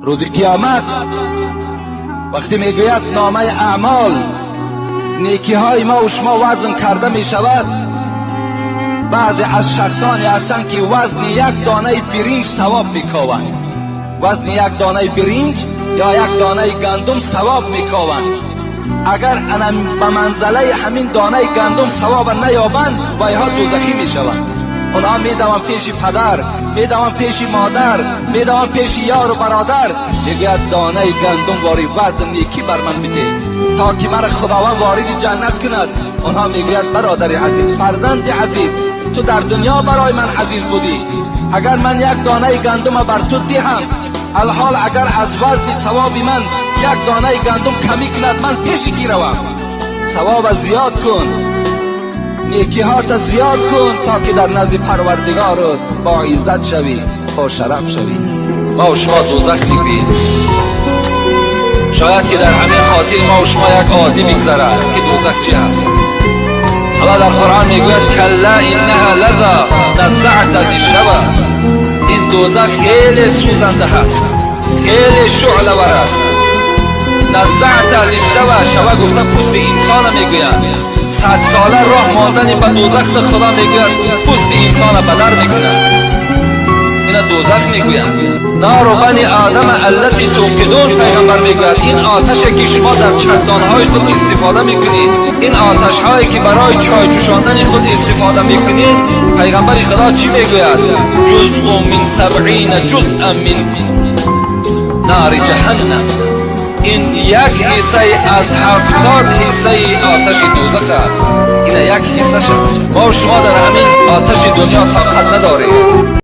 Рӯзи қиёмат вақте мегӯяд номаи аъмол, некиҳои мо ва шумо вазн карда мешавад, баъзе аз шахсоне ҳастанд, ки вазни як донаи биринҷ савоб мекованд, вазни як донаи биринҷ ё як донаи гандум савоб мекованд. Агар ана ба манзалаи ҳамин донаи гандум савоба наёбанд, вайҳо дӯзахӣ мешаванд. Онҳо медаванд пеши падар, медаванд пеши модар, медаванд пеши ёру бародар, мегӯяд: «Донаи гандум вори вазн некӣ бар ман бидеҳ, то ки мара Худованд вориди ҷаннат кунад». Онҳо мегӯяд: «Бародари азиз, фарзанди азиз, ту дар дунё барои ман азиз будӣ. Агар ман як донаи гандума бар ту диҳам, алҳол агар аз вазни савоби ман як донаи гандум камӣ кунад, ман пеши кӣ равам? Савоба зиёд кун, некиҳота зиёд кун, то ки дар назди Парвардигорат бо иззат шавӣ, бо шараф шавӣ». Мо шумо дӯзах мегӯем. Шояд ки дар ҳамин хотири мо шумо як оддӣ бигзарад, ки дӯзах чӣ ҳаст. Аллоҳ дар Қуръон мегӯяд: «Калла иннаҳа лаза наззаата лишшава». Ин дӯзах хеле сӯзанда ҳаст, хеле шӯълавар аст. Наззаата лишшава, шава гуфта пӯсти инсона мегӯянд. 100 сола роҳ мондани ба дӯзахта, Худо мегӯяд, пӯсти инсона бадар мекунад. Ина дӯзах мегӯянд. Нару бани одама аллати туқидун, пайғамбар мегӯяд, ин оташе, ки шумо дар чакдонҳои худ истифода мекунед, ин оташҳое, ки барои чой ҷӯшондани худ истифода мекунед, пайғамбари Худо чӣ мегӯяд? Ҷузъу мин сабъина ҷузъан мин нари ҷаҳаннам. Ин як ҳиссаи аз 70 ҳиссаи оташи дӯзах аст. Ина як ҳиссаш аст. Мо шумо дар ҳамин оташи дунё тоқат надорем.